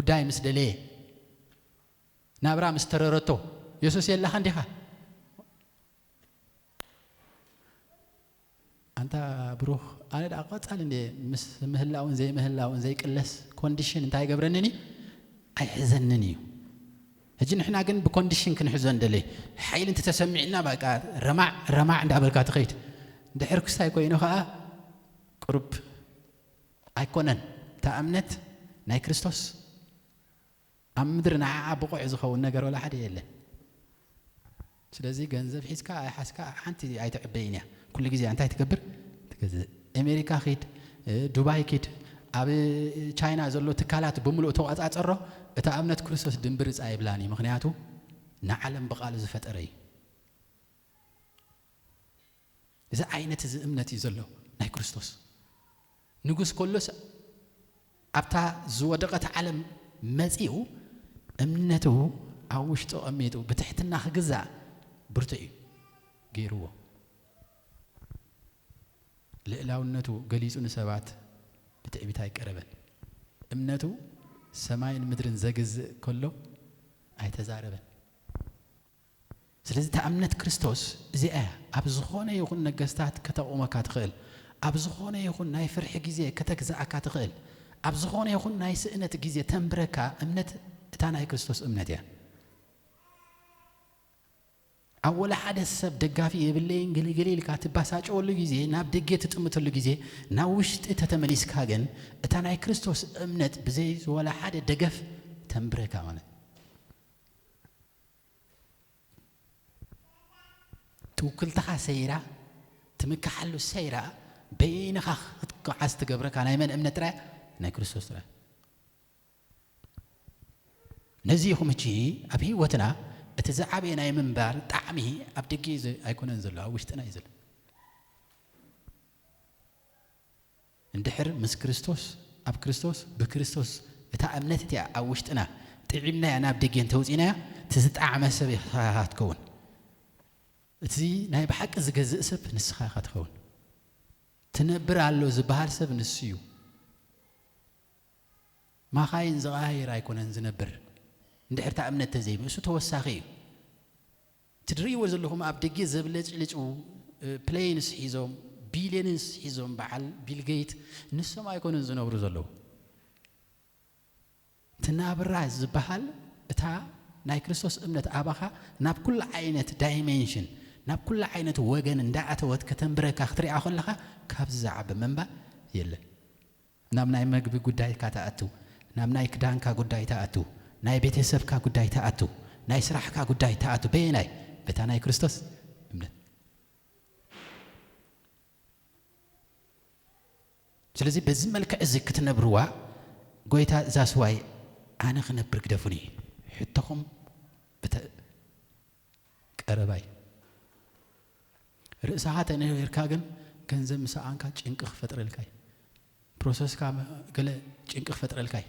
ጉዳይ ምስ ደለየ፣ ናብራ ምስ ተረረቶ፣ የሱስ የላኻን ዲኻ? ኣንታ ብሩኽ፣ ኣነ ደኣ ቀጻሊ እንደ ምስ ምህላውን ዘይምህላውን ዘይቅለስ ኮንዲሽን እንታይ ይገብረንን እዩ? ኣይሕዘንን እዩ። ሕጂ ንሕና ግን ብኮንዲሽን ክንሕዞ እንደለይ። ሓይሊ እንተ ተሰሚዕና በቃ ረማዕ ረማዕ እንዳበልካ ትኸይድ። ድሕር ክሳይ ኮይኑ ኸኣ ቁሩብ ኣይኮነን። እታ እምነት ናይ ክርስቶስ ኣብ ምድሪ ንዓኣ ብቑዕ ዝኸውን ነገር ወላ ሓደ የለን። ስለዚ ገንዘብ ሒዝካ ኣይሓዝካ ሓንቲ ኣይትዕበይን እያ። ኩሉ ግዜ እንታይ ትገብር? ትገዝእ። ኣሜሪካ ኪድ፣ እ፣ ዱባይ ኪድ፣ ኣብ ቻይና ዘሎ ትካላት ብምሉእ ተቋጻጸሮ፣ እታ እምነት ክርስቶስ ድንብርጽ ኣይብላን እዩ። ምኽንያቱ ንዓለም ብቓሉ ዝፈጠረ እዩ። እዚ ዓይነት እዚ እምነት እዩ ዘሎ ናይ ክርስቶስ። ንጉስ ከሎስ ኣብታ ዝወደቐት ዓለም መጺኡ እምነቱ ኣብ ውሽጡ ቀሚጡ ብትሕትና ክግዛእ ብርቱዕ እዩ ገይርዎ። ልእላውነቱ ገሊጹ ንሰባት ብትዕቢት ኣይቀረበን። እምነቱ ሰማይን ምድርን ዘግዝእ ከሎ ኣይተዛረበን። ስለዚ እታ እምነት ክርስቶስ እዚኣ እያ። ኣብ ዝኾነ ይኹን ነገስታት ከተቑመካ ትኽእል። ኣብ ዝኾነ ይኹን ናይ ፍርሒ ግዜ ከተግዝኣካ ትኽእል። ኣብ ዝኾነ ይኹን ናይ ስእነት ግዜ ተንብረካ እምነት እታ ናይ ክርስቶስ እምነት እያ። ኣብ ወላ ሓደ ሰብ ደጋፊ የብለይን ግልግል ኢልካ ትባሳጨወሉ ግዜ፣ ናብ ደገ ትጥምተሉ ግዜ፣ ናብ ውሽጢ ተተመሊስካ ግን እታ ናይ ክርስቶስ እምነት ብዘይ ወላ ሓደ ደገፍ ተንብረካ ማለት። ትውክልትኻ ሰይራ፣ ትምክሓሉ ሰይራ፣ በይንኻ ክትጓዓዝ ትገብረካ ናይ መን እምነት ጥራይ? ናይ ክርስቶስ ጥራይ። ነዚ ኢኹም ሕጂ ኣብ ህይወትና እቲ ዝዓበየ ናይ ምንባር ጣዕሚ ኣብ ደገ እዩ ዘ-፣ ኣይኮነን ዘሎ፣ ኣብ ውሽጥና እዩ ዘሎ። እንድሕር ምስ ክርስቶስ፣ ኣብ ክርስቶስ፣ ብክርስቶስ እታ እምነት እቲኣ ኣብ ውሽጥና ጥዒምናያ ናብ ደገ እንተውፂናያ፣ እቲ ዝጠዓመ ሰብ ኢኻ ትኸውን። እቲ ናይ ብሓቂ ዝገዝእ ሰብ ንስኻ ኢኻ ትኸውን። ትነብር ኣሎ ዝበሃል ሰብ ንሱ እዩ። ማኻይን ዝቐያይር ኣይኮነን ዝነብር። እንድሕር እታ እምነት ተዘይብኡ፣ እሱ ተወሳኺ እዩ። ትድርይዎ ዘለኹም ኣብ ደገ ዘብለጭልጩ፣ እ፣ ፕሌንስ ሒዞም፣ ቢልየንስ ሒዞም፣ በዓል ቢል ጌት፣ ንሶም ኣይኮኑን ዝነብሩ ዘለዉ። እቲ ናብራ ዝበሃል እታ ናይ ክርስቶስ እምነት ኣባኻ ናብ ኩሉ ዓይነት ዳይሜንሽን፣ ናብ ኩሉ ዓይነት ወገን እንዳኣተወት ከተንብረካ ክትሪኣ ከለኻ ካብዚ ዝዓቢ ምንባር የለን። ናብ ናይ መግቢ ጉዳይካ ትኣቱ፣ ናብ ናይ ክዳንካ ጉዳይ ትኣቱ፣ ናይ ቤተሰብካ ጉዳይ ትኣቱ፣ ናይ ስራሕካ ጉዳይ ትኣቱ። በየናይ? በታ ናይ ክርስቶስ እምነት። ስለዚ በዚ መልክዕ እዚ ክትነብርዋ፣ ጎይታ እዛ ስዋይ ኣነ ክነብር ግደፉኒ፣ ሕቶኹም ብተ-፣ ቀረባይ። ርእስኻ ተነቢርካ ግን ገንዘብ ምስ ሰኣንካ ጭንቂ ክፈጥረልካ እዩ። ፕሮሰስካ መ-፣ ገለ ጭንቂ ክፈጥረልካ እዩ።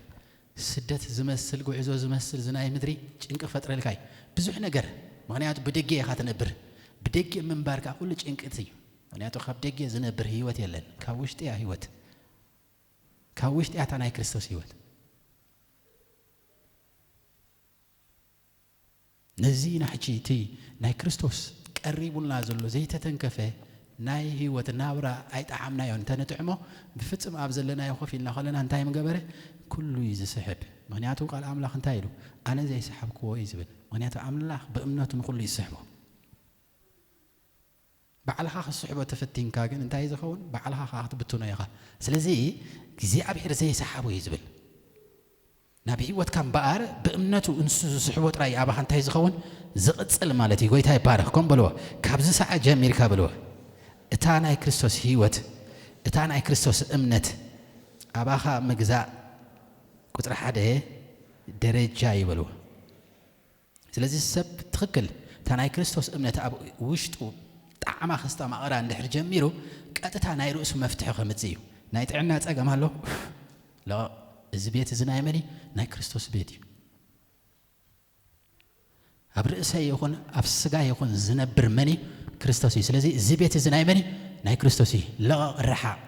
ስደት ዝመስል፣ ጉዕዞ ዝመስል፣ ዝናይ ምድሪ ጭንቂ ክፈጥረልካ እዩ። ብዙሕ ነገር፣ ምኽንያቱ ብደገ ኢኻ ትነብር። ብደገ ምንባር ከኣ ኩሉ ጭንቅት እዩ። ምኽንያቱ ካብ ደገ ዝነብር ህይወት የለን፣ ካብ ውሽጢ እያ ህይወት። ካብ ውሽጢ እያ እታ ናይ ክርስቶስ ህይወት። ነዚ ኢና ሕጂ እቲ ናይ ክርስቶስ ቀሪቡልና ዘሎ ዘይተተንከፈ ናይ ህይወት ናብራ ኣይጠዓምናዮን። እንተንጥዕሞ ብፍጽም ኣብ ዘለናዮ ኮፍ ኢልና ከለና እንታይ ምገበረ? ኩሉ እዩ ዝስሕብ። ምኽንያቱ ቃል ኣምላኽ እንታይ ኢሉ? ኣነ ዘይሰሓብክዎ እዩ ዝብል። ምኽንያቱ ኣምላኽ ብእምነቱ ንኹሉ ይስሕቦ። ባዕልኻ ክትስሕቦ ተፈቲንካ ግን እንታይ እዩ ዝኸውን? ባዕልኻ ኸዓ ክትብትኖ ኢኻ። ስለዚ እግዚኣብሔር ዘይሰሓቦ እዩ ዝብል። ናብ ህይወትካ እምበኣር ብእምነቱ እንሱ ዝስሕቦ ጥራይ ኣባኻ እንታይ ዝኸውን? ዝቕጽል ማለት እዩ። ጎይታ ይባረኽ። ከም በልዎ፣ ካብዚ ሰዓት ጀሚርካ በልዎ፣ እታ ናይ ክርስቶስ ህይወት፣ እታ ናይ ክርስቶስ እምነት ኣባኻ ምግዛእ ቁጽሪ ሓደ ደረጃ እዩ በልዎ። ስለዚ ሰብ ትኽክል እታ ናይ ክርስቶስ እምነት ኣብ ውሽጡ ጣዕማ ከስተማቕራ እንድሕር ጀሚሩ፣ ቀጥታ ናይ ርእሱ መፍትሒ ከምጽእ እዩ። ናይ ጥዕና ጸገም ኣሎ፣ ለቐቕ። እዚ ቤት እዚ ናይ መን እዩ? ናይ ክርስቶስ ቤት እዩ። ኣብ ርእሰይ ይኹን ኣብ ስጋ ይኹን ዝነብር መን እዩ? ክርስቶስ እዩ። ስለዚ እዚ ቤት እዚ ናይ መን እዩ? ናይ ክርስቶስ እዩ። ለቐቕ፣ ርሓቕ።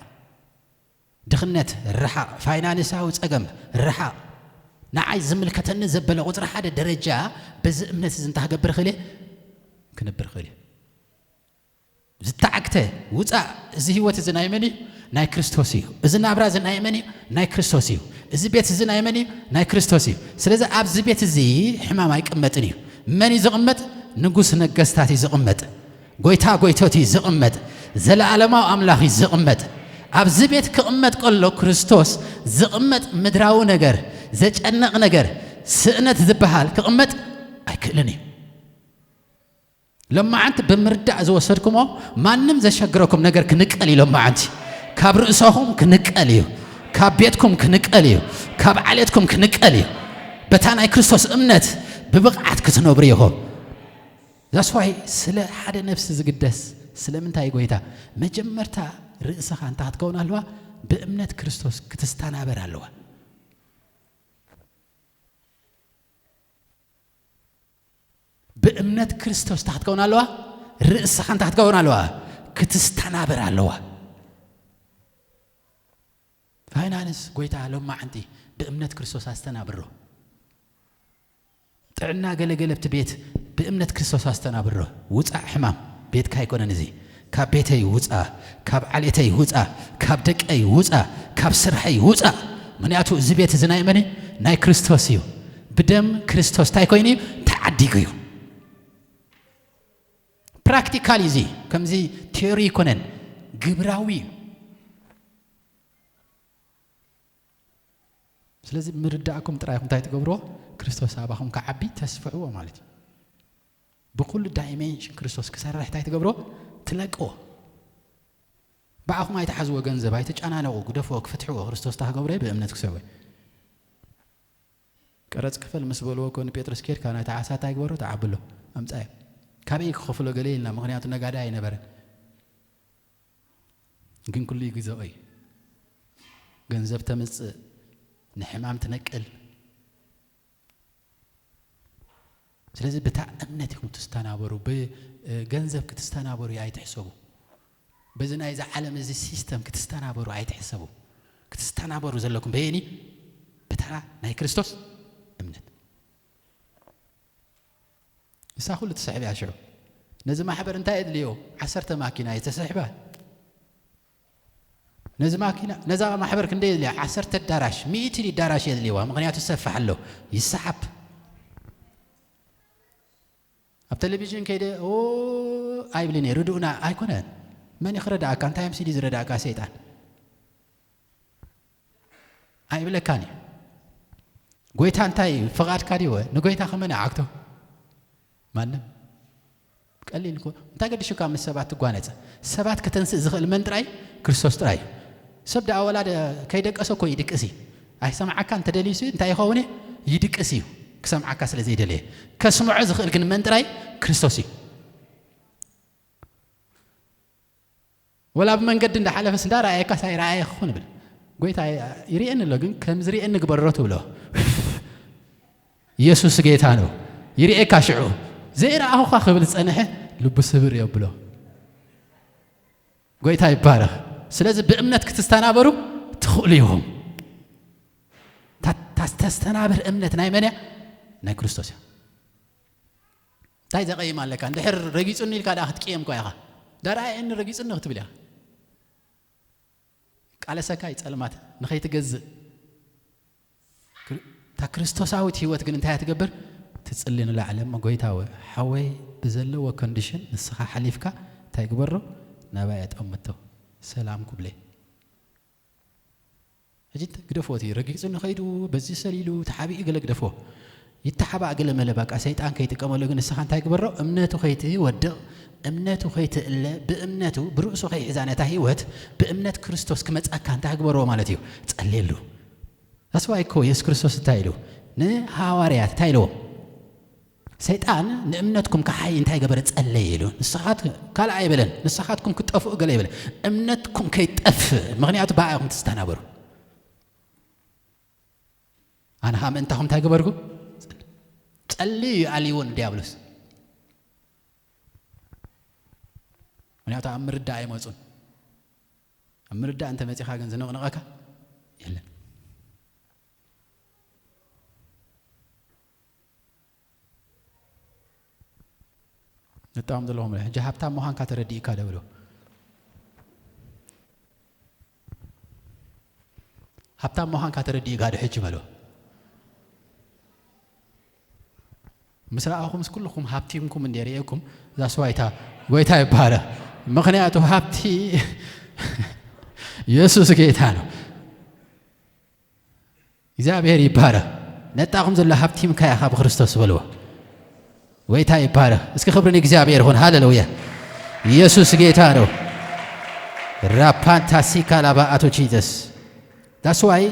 ድኽነት ርሓቕ፣ ፋይናንሳዊ ጸገም ርሓቕ። ንዓይ ዝምልከተኒ ዘበለ ቁፅሪ ሓደ ደረጃ በዚ እምነት እዚ እንታይ ክገብር ክእል እየ? ክንብር ክእል እየ። ዝተዓግተ ውፃእ። እዚ ህይወት እዚ ናይ መን እዩ? ናይ ክርስቶስ እዩ። እዚ ናብራ እዚ ናይ መን እዩ? ናይ ክርስቶስ እዩ። እዚ ቤት እዚ ናይ መን እዩ? ናይ ክርስቶስ እዩ። ስለዚ ኣብዚ ቤት እዚ ሕማም ኣይቅመጥን እዩ። መን እዩ ዝቕመጥ? ንጉስ ነገስታት እዩ ዝቕመጥ። ጎይታ ጎይቶት እዩ ዝቕመጥ። ዘለኣለማዊ ኣምላኽ እዩ ዝቕመጥ። ኣብዚ ቤት ክቕመጥ ከሎ ክርስቶስ ዝቕመጥ ምድራዊ ነገር፣ ዘጨንቕ ነገር፣ ስእነት ዝበሃል ክቕመጥ ኣይክእልን እዩ። ሎማዓንቲ ብምርዳእ ዝወሰድኩሞ ማንም ዘሸግረኩም ነገር ክንቀል እዩ። ሎማዓንቲ ካብ ርእሰኹም ክንቀል እዩ። ካብ ቤትኩም ክንቀል እዩ። ካብ ዓሌትኩም ክንቀል እዩ። በታ ናይ ክርስቶስ እምነት ብብቕዓት ክትነብሩ ኢኹም። That's why ስለ ሓደ ነፍሲ ዝግደስ ስለምንታይ ጎይታ መጀመርታ ርእስኻ እንታይ ክትከውን ኣለዋ? ብእምነት ክርስቶስ ክትስተናበር ኣለዋ። ብእምነት ክርስቶስ እንታይ ክትከውን ኣለዋ? ርእስኻ እንታይ ክትከውን ኣለዋ? ክትስተናበር ኣለዋ። ፋይናንስ ጎይታ ሎማዓንቲ ብእምነት ክርስቶስ ኣስተናብሮ። ጥዕና ገለገለ ኣብቲ ቤት ብእምነት ክርስቶስ ኣስተናብሮ። ውፃእ ሕማም፣ ቤትካ ኣይኮነን እዚ። ካብ ቤተይ ውፃእ፣ ካብ ዓሌተይ ውፃእ፣ ካብ ደቀይ ውፃእ፣ ካብ ስርሐይ ውፃእ። ምክንያቱ እዚ ቤት እዚ ናይ መን እዩ? ናይ ክርስቶስ እዩ። ብደም ክርስቶስ እንታይ ኮይኑ እዩ? ተዓዲጉ እዩ። ፕራክቲካል እዩ እዚ። ከምዚ ቲዮሪ ኣይኮነን፣ ግብራዊ እዩ። ስለዚ ምርዳእኩም ጥራይ ኢኹም እንታይ ትገብርዎ? ክርስቶስ ኣባኹም ክዓቢ ተስፍዕዎ ማለት እዩ። ብኩሉ ዳይሜንሽን ክርስቶስ ክሰርሕ እንታይ ትገብርዎ? ትለቅዎ። ብኣኹም ኣይትሓዝዎ፣ ገንዘብ ኣይትጨናነቑ፣ ግደፍዎ፣ ክፍትሕዎ። ክርስቶስ እንታይ ክገብሮ እዩ? ብእምነት ክሰርዎ እዩ። ቀረጽ ክፈል ምስ በልዎ እኮ ንጴጥሮስ፣ ኬድካ ናይታ ዓሳ እንታይ ግበሮ? ተዓብሎ፣ ኣምጻዮ። ካበይ ክኸፍሎ ገለ ኢልና፣ ምኽንያቱ ነጋዳይ ኣይነበረን። ግን ኩሉ ይግዝኦ እዩ። ገንዘብ ተምጽእ፣ ንሕማም ትነቅል። ስለዚ ብታ እምነት ኢኹም ትስተናበሩ፣ ብገንዘብ ክትስተናበሩ ኣይትሕሰቡ። በዚ ናይዚ ዓለም እዚ ሲስተም ክትስተናበሩ ኣይትሕሰቡ። ክትስተናበሩ ዘለኩም በየኒ? ብታ ናይ ክርስቶስ እምነት። ንሳ ኩሉ ትስሕብ እያ ሽዑ። ነዚ ማሕበር እንታይ የድልዮ? ዓሰርተ ማኪና እዩ ተስሕባ። ነዚ ማኪና፣ ነዛ ማሕበር ክንደይ የድልያ? ዓሰርተ ኣዳራሽ፣ ሚእቲ ኣዳራሽ የድልዋ። ምኽንያቱ ይሰፍሕ ኣሎ፣ ይሰሓብ። ኣብ ቴሌቪዥን ከይደ፣ "ኦ" ኣይብልን እየ፣ "ርድኡና" ኣይኮነን። መን እዩ ክረድኣካ? እንታይ ምሲሉ እዩ ዝረድኣካ? ሰይጣን። ኣይብለካን እዩ። ጎይታ እንታይ እዩ? ፍቓድካ ድዩ? ንጎይታ ከመን ይዓግቶ? ማንም። ቀሊል እኮ። እንታይ ገዲሹካ ምስ ሰባት ትጓነጸ? ሰባት ከተንስእ ዝኽእል መን ጥራይ? ክርስቶስ ጥራይ እዩ። ሰብ ደኣ ወላ ደ-፣ ከይደቀሰ እኮ ይድቅስ እዩ። ኣይሰምዓካ እንተደልዩሲ እንታይ ይኸውን እዩ? ይድቅስ እዩ። ክሰምዓካ ስለ ዘይደለየ። ከስምዖ ዝኽእል ግን መን ጥራይ? ክርስቶስ እዩ። ወላ ብመንገዲ እንዳሓለፈስ እንዳረኣየካስ ኣይረኣየ ክኾን ይብል። ጎይታ ይርእየኒ ኣሎ፣ ግን ከም ዝርእየኒ ግበሮ ትብሎ። ኢየሱስ ጌታ ነው። ይርእየካ ሽዑ። ዘይረኣኹኻ ክብል ዝጸንሐ ልቡ ስብር የብሎ። ጎይታ ይባረኽ። ስለዚ ብእምነት ክትስተናበሩ ትኽእሉ ኢኹም። ታ-፣ ታ-፣ ተስተናብር እምነት ናይ መን እያ? ናይ ክርስቶስ እያ። እንታይ ዘቐይም ኣለካ? እንድሕር ረጊጹኒ ኢልካ ደኣ ክትቅየም እኳ ኢኻ። ዳርኣየኒ ረጊጹኒ ክትብል ኢኻ። ቃለሰካ እዩ ጸልማት ንኸይትገዝእ። ክር-፣ እታ ክርስቶሳዊት ህይወት ግን እንታይ እያ ትገብር? ትጽሊ ንላዕሊ። እሞ ጎይታ ወይ ሓወይ ብዘለዎ ኮንዲሽን ንስኻ ሓሊፍካ እንታይ ግበሮ? ናባይ ኣጠምቶ። ሰላም ኩብለይ። ሕጂ እንተ ግደፍዎ፣ እቲ ረጊጹ ንኸይዱ፣ በዚ ሰሊሉ፣ ተሓቢኡ ገለ ግደፍዎ። ይተሓባእ ገለ መለ፣ በቃ ሰይጣን ከይጥቀመሉ፣ ግን ንስኻ እንታይ ግበሮ? እምነቱ ከይትወድቕ፣ እምነቱ ከይትእለ፣ ብእምነቱ፣ ብርእሱ ከይሕዛ ነታ ህይወት፣ ብእምነት ክርስቶስ ክመጻካ እንታይ ግበርዎ ማለት እዩ? ጸልየሉ። That's why እኮ የሱስ ክርስቶስ እንታይ ኢሉ? ንሃዋርያት እንታይ ኢልዎም? ሰይጣን ንእምነትኩም ክሓይ እንታይ ገበረ? ጸለየ ኢሉ። ንስኻት-፣ ካልእ ኣይበለን። ንስኻትኩም ክትጠፍኡ ገለ ኣይበለን። እምነትኩም ከይጠፍእ፣ ምኽንያቱ ብኣኹም ትስተናበሩ። ኣነ ኸኣ ምእንታኹም እንታይ ገበርኩ? ጸልዩ እዩ ኣልይዎ ንዲያብሎስ። ምኽንያቱ ኣብ ምርዳእ ኣይመጹን። ኣብ ምርዳእ እንተ መጺኻ ግን ዝንቕንቐካ የለን። ነጣም ዘለኹም ሕጂ ሃብታም ምዃንካ ተረዲእካ ዶ በሎ። ሃብታም ምዃንካ ተረዲእካ ዶ ሕጂ በሎ። ምስ ረኣኹምስ ኩልኹም ሃብቲምኩም እንደ ርእየኩም፣ ዛስ ዋይታ፣ ጎይታ ይባረ። ምኽንያቱ ሃብቲ የሱስ ጌታ ነው። እግዚኣብሔር ይባረ። ነጣኹም ዘሎ ሃብቲምካ ኢኻ ብክርስቶስ በልዎ። ጎይታ ይባረ። እስኪ ክብሪ ንእግዚኣብሔር ይኹን። ሃሌሉያ። ኢየሱስ ጌታ ነው። ራፓንታሲካ ላባ ኣቶ ጂዘስ። ዳስዋይ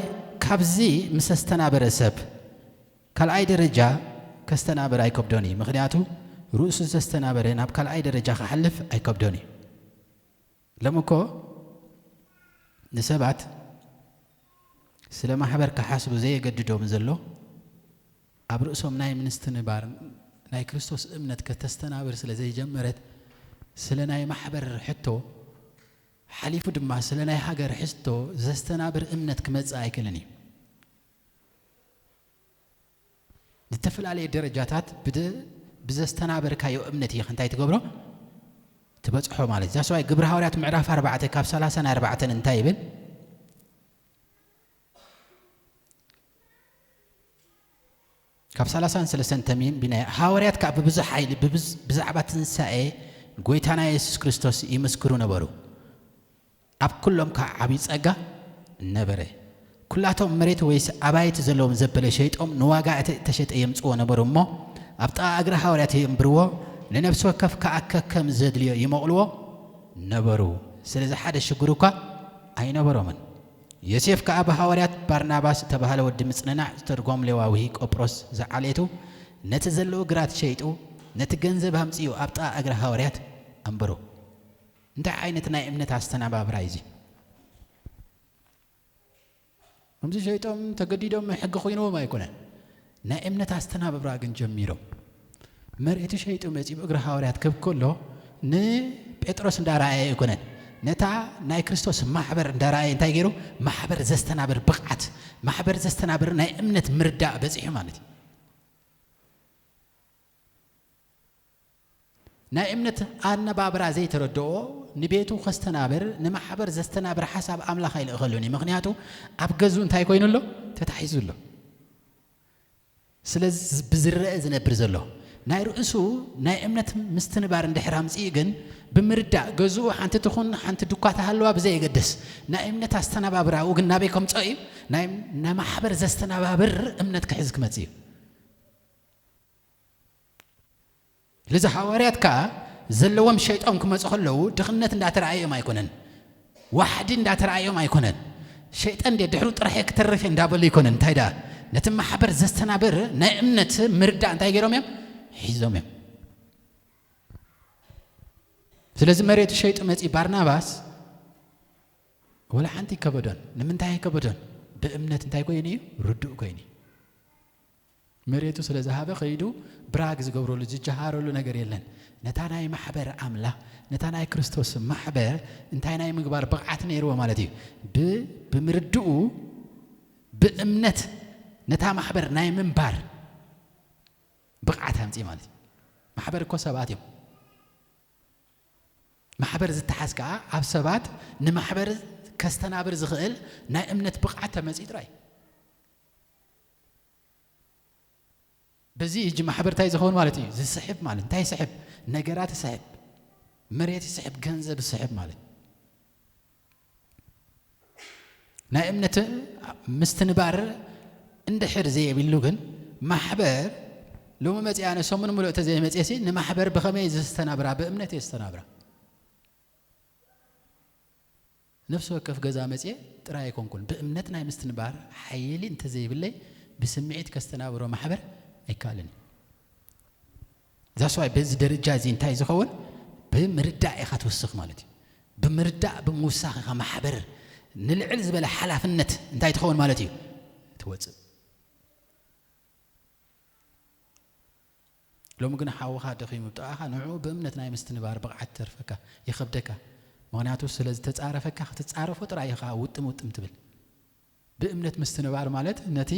ካብዚ ምስ ኣስተናበረ ሰብ ካልኣይ ደረጃ ከስተናብር ኣይከብዶን እዩ። ምኽንያቱ ርእሱ ዘስተናበረ ናብ ካልኣይ ደረጃ ክሓልፍ ኣይከብዶን እዩ። ሎም እኮ ንሰባት ስለ ማሕበር ክሓስቡ ዘየገድዶም ዘሎ ኣብ ርእሶም ናይ ምስትንባር ናይ ክርስቶስ እምነት ከተስተናብር ስለ ዘይጀመረት ስለ ናይ ማሕበር ሕቶ ሓሊፉ ድማ ስለ ናይ ሃገር ሕቶ ዘስተናብር እምነት ክመጽእ ኣይክእልን እዩ። ዝተፈላለየ ደረጃታት ብደ-፣ ብዘስተናበርካዮ እምነት ኢኻ እንታይ ትገብሮ? ትበጽሖ ማለት እዩ። ዛስዋይ ግብሪ ሃዋርያት ምዕራፍ ኣርባዕተ ካብ ሰላሳ ናይ ኣርባዕተን እንታይ ይብል? ካብ ሰላሳን ሰለስተን ተሚም ቢናይ ሃዋርያት ከኣ ብብዙሕ ሓይሊ ብብዝ-፣ ብዛዕባ ትንሳኤ ጎይታና የሱስ ክርስቶስ ይምስክሩ ነበሩ። ኣብ ኩሎም ከኣ ዓብዪ ጸጋ ነበረ። ኩላቶም መሬት ወይስ ኣባይቲ ዘለዎም ዘበለ ሸይጦም ንዋጋ እቲ እተሸጠ የምጽዎ ነበሩ እሞ፣ ኣብ ጥቓ እግሪ ሃዋርያት የንብርዎ፣ ንነፍሲ ወከፍ ከኣ ከከም ዘድልዮ ይመቕልዎ ነበሩ። ስለዚ ሓደ ሽግር እኳ ኣይነበሮምን። ዮሴፍ ከኣ ብሃዋርያት ባርናባስ እተባህለ ወዲ ምጽንናዕ ዝተርጎም ሌዋዊ ቆጵሮስ ዝዓሌቱ፣ ነቲ ዘለዎ ግራት ሸይጡ፣ ነቲ ገንዘብ ኣምጺኡ ኣብ ጥቓ እግሪ ሃዋርያት ኣንበሮ። እንታይ ዓይነት ናይ እምነት ኣስተናባብራ እዩ እዚ? ከምዚ ሸይጦም ተገዲዶም ሕጊ ኮይንዎም ኣይኮነን። ናይ እምነት ኣስተናባብራ ግን ጀሚሮም። መሬቱ ሸይጡ መጺኡ እግሪ ሃዋርያት ክብ ከሎ ንጴጥሮስ እንዳረኣየ ኣይኮነን። ነታ ናይ ክርስቶስ ማሕበር እንዳረኣየ እንታይ ገይሩ? ማሕበር ዘስተናብር ብቕዓት፣ ማሕበር ዘስተናብር ናይ እምነት ምርዳእ በጺሑ ማለት እዩ። ናይ እምነት ኣነባብራ ዘይተረድኦ ንቤቱ ከስተናብር፣ ንማሕበር ዘስተናብር ሓሳብ ኣምላኽ ኣይልእኸሉን እዩ። ምኽንያቱ ኣብ ገዝኡ እንታይ ኮይኑ ኣሎ? ተታሒዙ ኣሎ። ስለዚ ብዝረአ ዝነብር ዘሎ ናይ ርእሱ ናይ እምነት ምስትንባር እንድሕር ኣምጽኡ ግን ብምርዳእ ገዝኡ ሓንቲ ትኹን ሓንቲ ድኳ ተሃለዋ ብዘየገድስ ናይ እምነት ኣስተናባብራኡ ግን ናበይ ከምጽኦ እዩ? ናይ፣ ናይ ማሕበር ዘስተናባብር እምነት ክሕዝ ክመጽእ እዩ። ስለዚ ሃዋርያት ከኣ ዘለዎም ሸይጦም ክመጹ ከለዉ ድኽነት እንዳተረኣዮም ኣይኮነን፣ ዋሕዲ እንዳተረኣዮም ኣይኮነን፣ ሸይጠን እንደ ድሕሩ ጥራሕ እየ ክተርፍ እየ እንዳበሉ ኣይኮነን። እንታይ ደኣ ነቲ ማሕበር ዘስተናብር ናይ እምነት ምርዳእ እንታይ ገይሮም እዮም? ሒዞም እዮም። ስለዚ መሬቱ ሸይጡ መጺ ባርናባስ ወላ ሓንቲ ከበዶን። ንምንታይ ከበዶን? ብእምነት እንታይ ኮይኑ እዩ? ርዱእ ኮይኑ እዩ። መሬቱ ስለ ዝሃበ ከይዱ ብራግ ዝገብረሉ ዝጀሃረሉ ነገር የለን። ነታ ናይ ማሕበር ኣምላ ነታ ናይ ክርስቶስ ማሕበር እንታይ ናይ ምግባር ብቕዓት ነይርዎ ማለት እዩ? ብ-፣ ብምርድኡ ብእምነት ነታ ማሕበር ናይ ምንባር ብቕዓት ኣምጽእ ማለት እዩ። ማሕበር እኮ ሰባት እዮም። ማሕበር ዝተሓዝ ከኣ ኣብ ሰባት ንማሕበር ከስተናብር ዝኽእል ናይ እምነት ብቕዓት ተመጺኡ ጥራይ። በዚ እጂ ማሕበር እንታይ ዝኸውን ማለት እዩ? ዝስሕብ ማለት እንታይ ይስሕብ? ነገራት ይስሕብ፣ መሬት ይስሕብ፣ ገንዘብ ይስሕብ ማለት እዩ። ናይ እምነት ምስትንባር እንድሕር ዘየብሉ ግን ማሕበር ሎሚ መጺኣ ነሰሙን ምሉእ ተዘይመጽኤሲ ንማሕበር ብኸመይ ዘስተናብራ? ብእምነት የስተናብራ። ነፍሲ ወከፍ ገዛ መጽኤ ጥራይ ኣይኮንኩን። ብእምነት ናይ ምስትንባር ሓይሊ እንተዘይብለይ ብስምዒት ከስተናብሮ ማሕበር ኣይከኣልን እዩ። ዛስዋይ በዚ ደረጃ እዚ እንታይ ዝኸውን? ብምርዳእ ኢኻ ትውስኽ ማለት እዩ። ብምርዳእ ብምውሳኽ ኢኻ ማሕበር ንልዕል ዝበለ ሓላፍነት እንታይ ትኸውን ማለት እዩ? ትወፅእ። ሎሚ ግን ሓውኻ ደኺሙ ጥቓኻ ንዕኡ ብእምነት ናይ ምስትንባር ብቕዓት ተርፈካ፣ ይኸብደካ። ምኽንያቱ ስለ ዝተጻረፈካ ክትጻረፎ ጥራይ ኢኻ ውጥም ውጥም ትብል። ብእምነት ምስትንባር ማለት ነቲ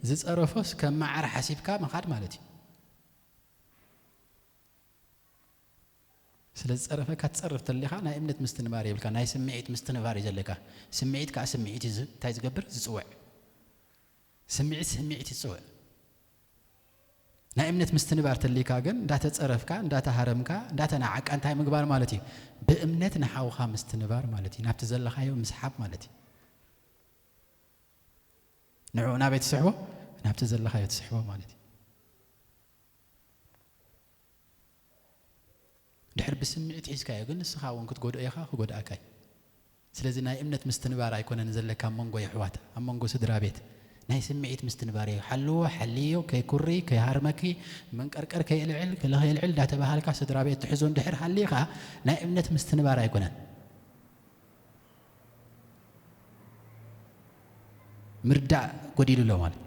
ዝጸረፎስ ከም መዓር ሓሲብካ ምኻድ ማለት እዩ። ስለ ዝጸረፈካ ትጸርፍ ተለኻ ናይ እምነት ምስትንባር የብልካ፣ ናይ ስምዒት ምስትንባር እዩ ዘለካ። ስምዒት ከኣ ስምዒት እዩ ዝ-፣ እንታይ ዝገብር? ዝጽውዕ። ስምዒት ስምዒት ይጽውዕ። ናይ እምነት ምስትንባር ተልይካ ግን እንዳተጸረፍካ፣ እንዳተሃረምካ፣ እንዳተናዓቅካ እንታይ ምግባር ማለት እዩ? ብእምነት ንሓውኻ ምስትንባር ማለት እዩ። ናብቲ ዘለኻዮ ምስሓብ ማለት እዩ። ንዕኡ ናበይ ትስሕቦ? ናብቲ ዘለኻዮ ትስሕቦ ማለት እዩ። ድሕር ብስምዒት ሒዝካዮ ግን ንስኻ እውን ክትጎድኦ ኢኻ፣ ክጎድኣካ እዩ። ስለዚ ናይ እምነት ምስትንባር ኣይኮነን ዘለካ ኣብ መንጎ የሕዋት፣ ኣብ መንጎ ስድራ ቤት ናይ ስምዒት ምስትንባር እዩ። ሓልዎ፣ ሓልዮ፣ ከይኩሪ፣ ከይሃርመኪ፣ መንቀርቀር ከየልዕል፣ ክለ ከየልዕል እንዳተባሃልካ ስድራ ቤት ትሕዞ እንድሕር ሃሊኻ ናይ እምነት ምስትንባር ኣይኮነን። ምርዳእ ጎዲሉ ኣሎ ማለት።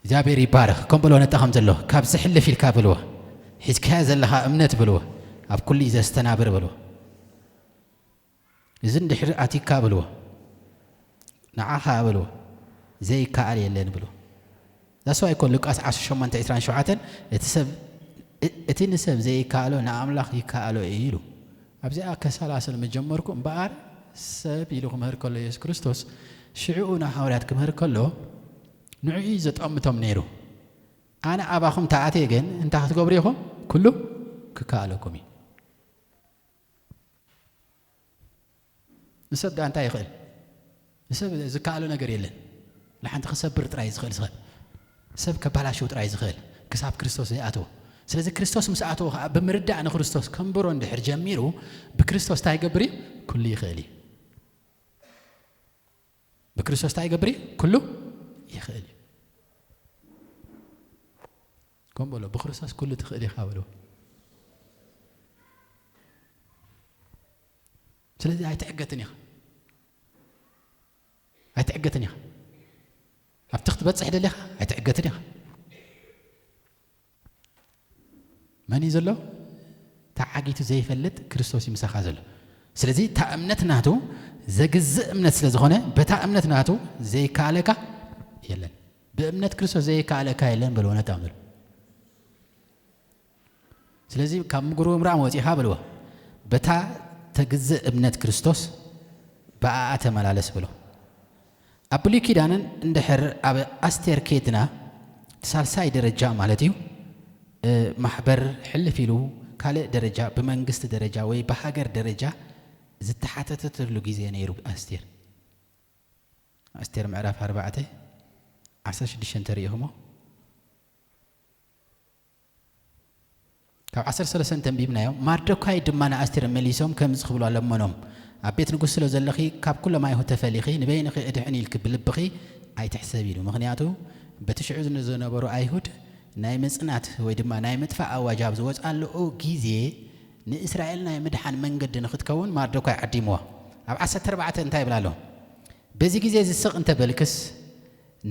እግዚኣብሔር ይባረኽ። ከም በሎ ነጣ ከም ዘሎ ካብዚ ሕልፍ ኢልካ በልዎ። ሒዝካዮ ዘለኻ እምነት በልዎ። ኣብ ኩሉ እዩ ዘስተናብር በልዎ። እዚ እንድሕር ኣቲካ በልዎ። ንዓኻ በልዎ። ዘይከኣል የለን በልዎ። ዛስዋ ይኮን ሉቃስ ዓሰርተ ሸሞንተ ዕስራን ሸውዓተን እቲ ሰብ፣ እ-፣ እቲ ንሰብ ዘይከኣሎ ንኣምላኽ ይከኣሎ እዩ ኢሉ። ኣብዚኣ ከሰላስል መጀመርኩ እምበኣር ሰብ ኢሉ ክምህር ከሎ የሱስ ክርስቶስ ሽዕኡ ንሃዋርያት ክምህር ከሎ ንዕኡ እዩ ዘጠምቶም ነይሩ። ኣነ ኣባኹም ተኣትየ ግን እንታይ ክትገብሩ ኢኹም? ኩሉ ክከኣለኩም እዩ። ንሰብ ዳ እንታይ ይኽእል? ንሰብ ዝከኣሎ ነገር የለን። ንሓንቲ ክሰብር ጥራይ ዝኽእል ሰብ፣ ሰብ ከባላሽው ጥራይ ዝኽእል ክሳብ ክርስቶስ ዘይኣትዎ። ስለዚ ክርስቶስ ምስ ኣትዎ ከዓ ብምርዳእ ንክርስቶስ ከንብሮ እንድሕር ጀሚሩ ብክርስቶስ እንታይ ይገብር እዩ? ኩሉ ይኽእል እዩ። ብክርስቶስ እንታይ ይገብር እዩ? ኩሉ ይኽእል እዩ። ከም በሎ ብክርስቶስ ኩሉ ትኽእል ኢኻ በሎ። ስለዚ ኣይትዕገትን ኢኻ፣ ኣይትዕገትን ኢኻ። ኣብቲ ክትበጽሕ ደሊኻ ኣይትዕገትን ኢኻ። መን እዩ ዘሎ? ተዓጊቱ ዘይፈልጥ ክርስቶስ እዩ ምሳኻ ዘሎ። ስለዚ እታ እምነት ናቱ ዘግዝእ እምነት ስለ ዝኾነ በታ እምነት ናቱ ዘይከኣለካ የለን። ብእምነት ክርስቶስ ዘይከኣለካ የለን በልዎ ነታ እምነት። ስለዚ ካብ ምጉርምራም ወፂኻ በልዎ። በታ ተግዝእ እምነት ክርስቶስ ብኣኣ ተመላለስ በሎ። ኣብ ብሉይ ኪዳንን እንድሕር ኣብ ኣስቴር ኬድና ሳልሳይ ደረጃ ማለት እዩ፣ እ፣ ማሕበር ሕልፍ ኢሉ ካልእ ደረጃ ብመንግስቲ ደረጃ ወይ ብሃገር ደረጃ ዝተሓተተትሉ ግዜ ነይሩ። ኣስቴር፣ ኣስቴር ምዕራፍ ኣርባዕተ ዓሰርተ ሽዱሽተ እንተሪኢኹሞ ካብ ዓሰርተ ሰለስተ እንተንቢብናዮ፣ ማርዶካይ ድማ ንኣስቴር መሊሶም ከምዚ ክብሉ ኣለመኖም፣ ኣብ ቤት ንጉስ ስለ ዘለኺ ካብ ኩሎም ኣይሁድ ተፈሊኺ ንበይንኺ እድሕን ኢልኪ ብልብኺ ኣይትሕሰቢ ኢሉ። ምኽንያቱ በቲ ሽዑ ዝነበሩ ኣይሁድ ናይ ምጽናት ወይ ድማ ናይ ምጥፋእ ኣዋጅ ኣብ ዝወጻሉ ግዜ ንእስራኤል ናይ ምድሓን መንገዲ ንኽትከውን ማርዶካይ ዓዲምዎ። ኣብ ዓሰርተ ኣርባዕተ እንታይ ይብል ኣሎ? በዚ ግዜ እዚ ስቕ እንተበልክስ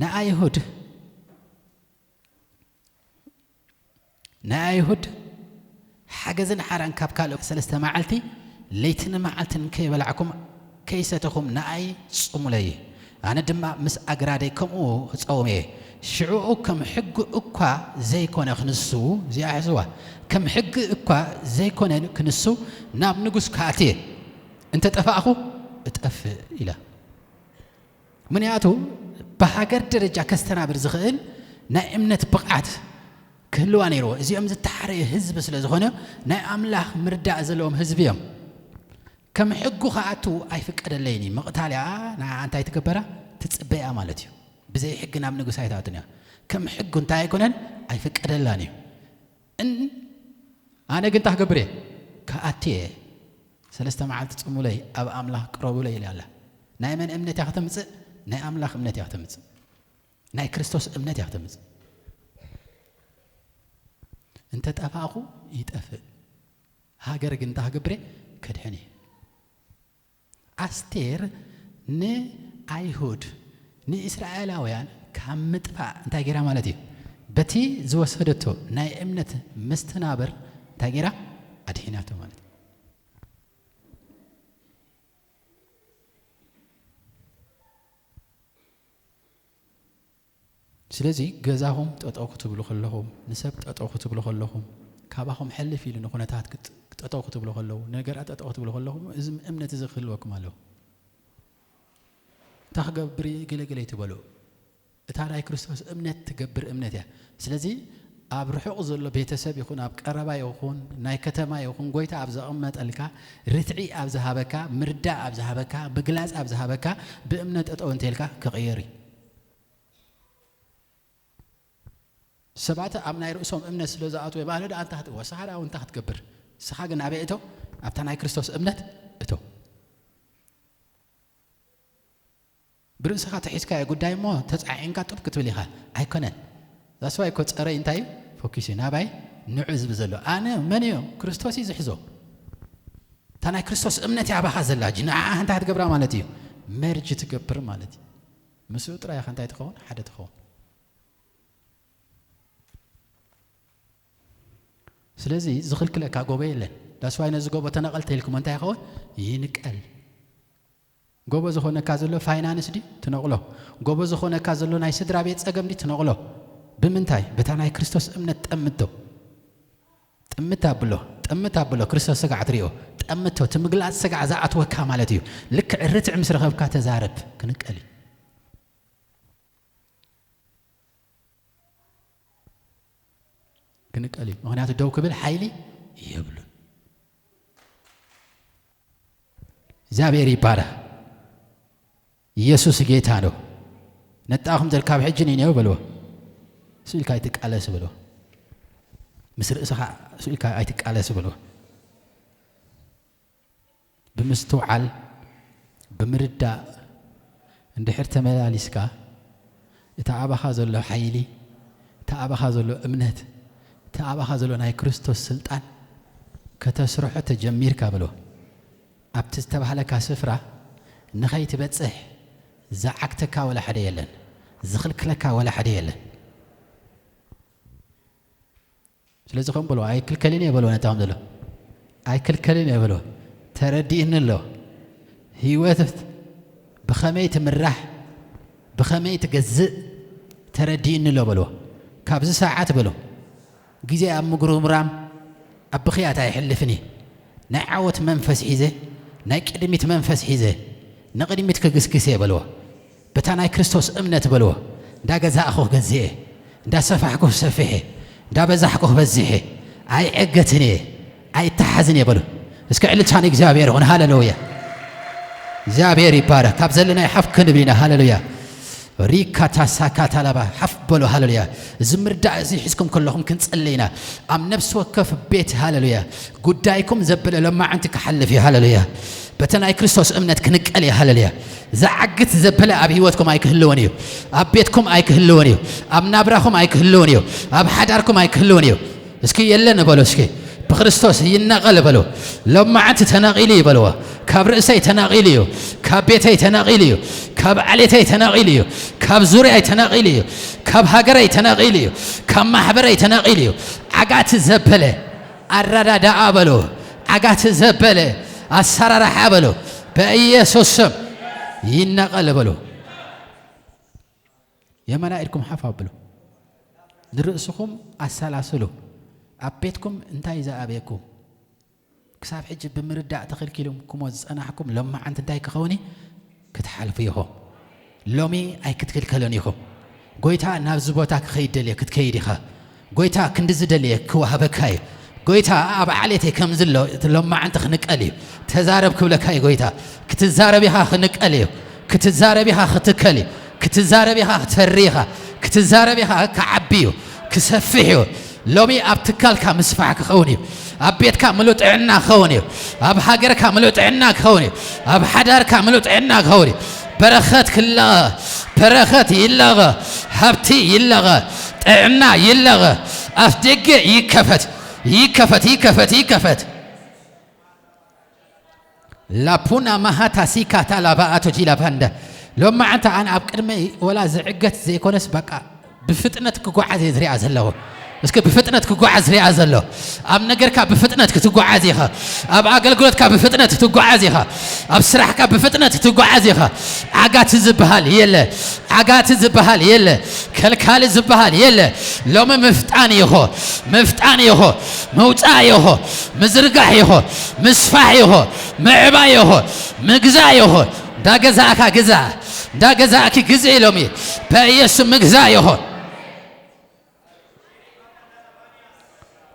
ንኣይሁድ ንኣይሁድ ሓገዝን ሓራን ካብ ካልእ ሰለስተ መዓልቲ ለይትን መዓልትን ከይበላዕኩም ከይሰተኹም ንኣይ ጽሙለይ፣ ኣነ ድማ ምስ ኣግራደይ ከምኡ ክጸውም እየ። ሽዕኡ ከም ሕጊ እኳ ዘይኮነ ክንሱ፣ እዚኣ ሕዝዋ፣ ከም ሕጊ እኳ ዘይኮነ ክንሱ ናብ ንጉስ ክኣትየ፣ እንተ ጠፋእኹ እጠፍእ ኢላ። ምኽንያቱ ብሃገር ደረጃ ከስተናብር ዝኽእል ናይ እምነት ብቕዓት ክህልዋ ነይርዎ። እዚኦም ዝተሓረየ ህዝቢ ስለ ዝኾነ ናይ ኣምላኽ ምርዳእ ዘለዎም ህዝቢ እዮም። ከም ሕጉ ክኣቱ ኣይፍቀደለይን እዩ። ምቕታል እያ፣ ንዓ እንታይ ትግበራ? ትጽበያ ማለት እዩ። ብዘይ ሕጊ ናብ ንጉስ ኣይትኣቱን እያ። ከም ሕጉ እንታይ ኣይኮነን? ኣይፍቀደላን እዩ። እን-፣ ኣነ ግን እንታይ ክገብር እየ? ክኣቲ እየ። ሰለስተ መዓልቲ ጽሙለይ፣ ኣብ ኣምላኽ ቅረቡለይ ኢላ ኣላ። ናይ መን እምነት እያ ከተምጽእ? ናይ ኣምላኽ እምነት እያ ከተምጽእ። ናይ ክርስቶስ እምነት እያ ከተምጽእ። እንተ ጠፋእኹ ይጠፍእ። ሃገር ግን እንታይ ክገብር እየ? ከድሕን እየ። ኣስቴር ንኣይሁድ፣ ንእስራኤላውያን ካብ ምጥፋእ እንታይ ገይራ ማለት እዩ? በቲ ዝወሰደቶ ናይ እምነት መስተናብር እንታይ ገይራ? ኣድሒናቶ ማለት እዩ። ስለዚ ገዛኹም ጠጠው ክትብሉ ከለኹም፣ ንሰብ ጠጠው ክትብሉ ከለኹም፣ ካባኹም ሕልፍ ኢሉ ንኹነታት ክጥ-፣ ጠጠው ክትብሉ ከለዉ፣ ነገራት ጠጠው ክትብሉ ከለኹም፣ እዚ እምነት እዚ ክህልወኩም ኣለዎ። እንታይ ክገብር እየ ገለ ገለ ኣይትበሉ። እታ ናይ ክርስቶስ እምነት ትገብር እምነት እያ። ስለዚ ኣብ ርሑቕ ዘሎ ቤተሰብ ይኹን፣ ኣብ ቀረባ ይኹን፣ ናይ ከተማ ይኹን፣ ጎይታ ኣብ ዘቐመጠልካ፣ ርትዒ ኣብ ዝሃበካ፣ ምርዳእ ኣብ ዝሃበካ፣ ምግላጽ ኣብ ዝሃበካ፣ ብእምነት ጠጠው እንተልካ ክቕየር እዩ። ሰባት ኣብ ናይ ርእሶም እምነት ስለ ዝኣትወ ማለት ኣንታ ክትዋ፣ ንስኻ ደኣ እንታይ ክትገብር? ንስኻ ግን ኣበይ እቶ? ኣብታ ናይ ክርስቶስ እምነት እቶ። ብርእስኻ ተሒዝካዮ ጉዳይ እሞ ተጻዒንካ ጥብ ክትብል ኢኻ። ኣይኮነን። ዛስዋ እኮ ጸረይ እንታይ እዩ? ፎኪስ እዩ። ናባይ ንዑ ዝብል ዘሎ። ኣነ መን እዮ? ክርስቶስ እዩ ዝሕዞ። እታ ናይ ክርስቶስ እምነት እያ ኣባኻ ዘላ። ሕጂ ንዓኣ እንታይ ክትገብራ ማለት እዩ? መርጅ ትገብር ማለት እዩ። ምስኡ ጥራይ ኢኻ እንታይ ትኸውን? ሓደ ትኸውን። ስለዚ ዝኽልክለካ ጎቦ የለን። ዳስዋይ ነዚ ጎቦ ተነቐል ተይልኩሞ እንታይ ይኸውን? ይንቀል። ጎቦ ዝኾነካ ዘሎ ፋይናንስ ድዩ? ትነቕሎ። ጎቦ ዝኾነካ ዘሎ ናይ ስድራ ቤት ጸገም ድዩ? ትነቕሎ። ብምንታይ? በታ ናይ ክርስቶስ እምነት ጠምቶ። ጥምት ኣብሎ፣ ጥምት ኣብሎ፣ ክርስቶስ ስጋዕ ትሪኦ። ጠምቶ፣ እቲ ምግላጽ ስጋዕ ዝኣትወካ ማለት እዩ። ልክዕ ርትዕ ምስ ረኸብካ ተዛረብ፣ ክንቀል እዩ። ክንቀል እዩ። ምኽንያቱ ደው ክብል ሓይሊ የብሉን። እግዚኣብሔር ይባረኽ። ኢየሱስ ጌታ ነው። ነጣኹም ዘል ካብ ሕጂ ንኔው በልዎ። ስኢልካ ኣይትቃለስ በልዎ። ምስ ርእስኻ ስኢልካ ኣይትቃለስ በልዎ። ብምስትውዓል፣ ብምርዳእ እንድሕር ተመላሊስካ፣ እቲ ኣባኻ ዘሎ ሓይሊ፣ እቲ ኣባኻ ዘሎ እምነት፣ እቲ ኣባኻ ዘሎ ናይ ክርስቶስ ስልጣን ከተስርሖ ተጀሚርካ በሎ። ኣብቲ ዝተባህለካ ስፍራ ንኸይትበጽሕ ዝዓግተካ ወላ ሓደ የለን፣ ዝኽልክለካ ወላ ሓደ የለን። ስለዚ ከም በሎ፣ ኣይክልከልን እየ በሎ፣ ነታኹም ዘሎ ኣይክልከልን እየ በሎ። ተረዲእኒ ኣሎ። ህይወት ብኸመይ ትምራሕ፣ ብኸመይ ትገዝእ ተረዲእኒ ኣሎ በሎ። ካብዚ ሰዓት በሎ፣ ግዜ ኣብ ምጉርምራም ኣብ ብኽያት ኣይሕልፍን እየ። ናይ ዓወት መንፈስ ሒዘ፣ ናይ ቅድሚት መንፈስ ሒዘ፣ ንቕድሚት ክግስግስ እየ በልዎ። በታ ናይ ክርስቶስ እምነት በልዎ። እንዳገዛእኹ ገዝኤ፣ እንዳሰፋሕኩ ሰፊሐ፣ እንዳበዛሕኩ በዚሐ፣ ኣይዕገትን እየ፣ ኣይተሓዝን እየ በሉ። እስከ ዕልልታ ንእግዚኣብሔር ይኹን። ሃሌሉያ። እግዚኣብሔር ይባረክ። ካብ ዘለናይ ሓፍ ክንብል ኢና። ሃሌሉያ። ሪካታሳካታላባ ሓፍ በሉ። ሃሌሉያ። እዚ ምርዳእ እዚ ሒዝኩም ከለኹም ክንጸሊ ኢና። ኣብ ነፍሲ ወከፍ ቤት፣ ሃሌሉያ፣ ጉዳይኩም ዘበለ ሎማዓንቲ ክሓልፍ እዩ። ሃሌሉያ። በቲ ናይ ክርስቶስ እምነት ክንቀል እዩ። ሃሌሉያ። ዝዓግት ዘበለ ኣብ ህይወትኩም ኣይክህልውን እዩ። ኣብ ቤትኩም ኣይክህልውን እዩ። ኣብ ናብራኹም ኣይክህልውን እዩ። ኣብ ሓዳርኩም ኣይክህልውን እዩ። እስኪ የለን በሎ። እስኪ ብክርስቶስ ይነቐል በሎ። ሎማዓንቲ ተነቒሉ እዩ በልዎ። ካብ ርእሰይ ተነቒሉ እዩ። ካብ ቤተይ ተነቒሉ እዩ። ካብ ዓሌተይ ተነቒሉ እዩ። ካብ ዙርያይ ተነቒሉ እዩ። ካብ ሃገረይ ተነቒሉ እዩ። ካብ ማሕበረይ ተነቒሉ እዩ። ዓጋቲ ዘበለ ኣረዳድኣ በሎ። ዓጋቲ ዘበለ ኣሰራርሓ በሎ። በኢየሱስ ስም ይነቐል በሎ። የማና ኢድኩም ሓፍ ኣብሉ። ንርእስኹም ኣሰላስሉ። ኣብ ቤትኩም እንታይ ዝኣበየኩም? ክሳብ ሕጂ ብምርዳእ ተኸልኪሉምኩሞ ዝጸናሕኩም ሎማዓንቲ እንታይ ክኸውን እዩ? ክትሓልፉ ኢኹም። ሎሚ ኣይክትክልከሉን ኢኹም። ጎይታ ናብዚ ቦታ ክኸይድ ደልየ፣ ክትከይድ ኢኻ። ጎይታ ክንዲ ዝደልየ ክወሃበካ እዩ። ጎይታ ኣብ ዓሌተይ ከም ዝሎ እቲ ሎማዓንቲ ክንቀል እዩ። ተዛረብ ክብለካ እዩ ጎይታ። ክትዛረብ ኢኻ ክንቀል እዩ። ክትዛረብ ኢኻ ክትከል እዩ። ክትዛረብ ኢኻ ክትፈሪ ኢኻ። ክትዛረብ ኢኻ ክዓቢ እዩ። ክሰፍሕ እዩ። ሎሚ ኣብ ትካልካ ምስፋሕ ክኸውን እዩ። ኣብ ቤትካ ምሉእ ጥዕና ክኸውን እዩ። ኣብ ሃገርካ ምሉእ ጥዕና ክኸውን እዩ። ኣብ ሓዳርካ ምሉእ ጥዕና ክኸውን እዩ። በረኸት ክለቐ፣ በረኸት ይለቐ፣ ሃብቲ ይለቐ፣ ጥዕና ይለቐ። ኣፍ ደገ ይከፈት፣ ይከፈት፣ ይከፈት፣ ይከፈት። ላፑና ማሃታ ሲካታ ላባ ኣቶ ጂላ ባንዳ ሎማዓንቲ ኣነ ኣብ ቅድመይ ወላ ዝዕገት ዘይኮነስ በቃ ብፍጥነት ክጓዓዝ እየ ዝሪኣ ዘለኹ። እስኪ ብፍጥነት ክጓዓዝ ሪኣ ዘሎ። ኣብ ነገርካ ብፍጥነት ክትጓዓዝ ኢኻ። ኣብ ኣገልግሎትካ ብፍጥነት ክትጓዓዝ ኢኻ። ኣብ ስራሕካ ብፍጥነት ክትጓዓዝ ኢኻ። ዓጋቲ ዝበሃል የለ። ዓጋቲ ዝበሃል የለ። ከልካሊ ዝበሃል የለ። ሎሚ ምፍጣን ኢኹ። ምፍጣን ኢኹ። ምውፃእ ኢኹ። ምዝርጋሕ ኢኹ። ምስፋሕ ኢኹ። ምዕባይ ኢኹ። ምግዛእ ኢኹ። እንዳገዛእካ ግዛእ። እንዳገዛእኪ ግዝኢ ሎሚ። በኢየሱስ ምግዛእ ኢኹ።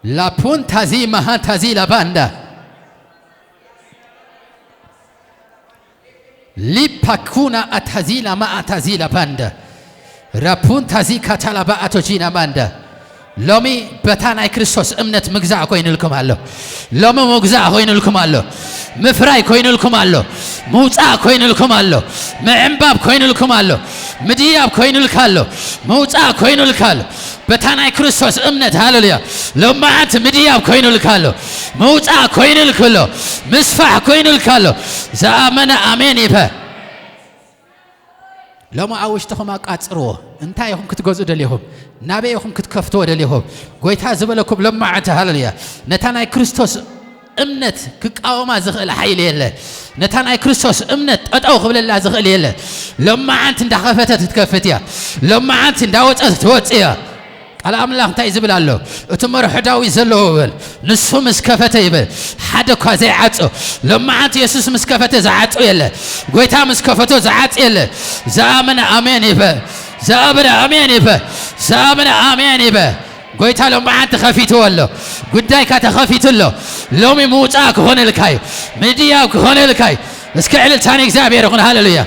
ላፑን ታዚ ማሃ ታዚ ላባንዳ ሊፓኩና ኣታዚ ላማ ኣታዚ ላባንዳ ራፑን ታዚ ካታላባ ኣቶጂና ማንዳ። ሎሚ በታ ናይ ክርስቶስ እምነት ምግዛእ ኮይኑልኩም ኣሎ። ሎሚ ምግዛእ ኮይኑልኩም ኣሎ። ምፍራይ ኮይኑልኩም ኣሎ። ምውፃእ ኮይኑልኩም ኣሎ። ምዕንባብ ኮይኑልኩም ኣሎ። ምድያብ ኮይኑልካ ኣሎ። ምውፃእ ኮይኑልካ ኣሎ። በታ ናይ ክርስቶስ እምነት፣ ሃሌሉያ፣ ሎማዓንቲ ምድያብ ኮይኑልካ ኣሎ። ምውፃእ ኮይኑልክ ኣሎ። ምስፋሕ ኮይኑልካ ኣሎ። ዝኣመነ ኣሜን ይበ። ሎሚ ኣብ ውሽጥኹም ኣቃጽርዎ። እንታይ ኢኹም ክትገዝኡ ደሊኹም? ናበይ ኢኹም ክትከፍትዎ ደሊኹም? ጎይታ ዝበለኩም ሎማዓንቲ፣ ሃሌሉያ፣ ነታ ናይ ክርስቶስ እምነት ክቃወማ ዝኽእል ሓይሊ የለ። ነታ ናይ ክርስቶስ እምነት ጠጠው ክብለላ ዝኽእል የለ። ሎማዓንቲ እንዳኸፈተት ትከፍት እያ። ሎማዓንቲ እንዳወፀት ትወፅእ እያ። ቃል ኣምላኽ እንታይ ዝብል ኣሎ? እቲ መርሖ ዳዊት ዘለዎ ይብል፣ ንሱ ምስ ከፈተ ይብል፣ ሓደ እኳ ዘይዓጾ። ሎማዓንቲ የሱስ ምስ ከፈተ ዝዓጾ የለ። ጎይታ ምስ ከፈቶ ዝዓጽ የለ። ዝኣመነ ኣሜን ይበ። ዝኣመነ ኣሜን ይበ። ዝኣመነ ኣሜን ይበ። ጎይታ ሎማዓንቲ ከፊትዎ ኣሎ። ጉዳይካ ተኸፊቱ ኣሎ። ሎሚ ምውጻእ ክኾነልካ እዩ። ምድያብ ክኾነልካ እዩ። እስኪ ዕልልታ ንእግዚኣብሔር ይኹን። ሃሌሉያ።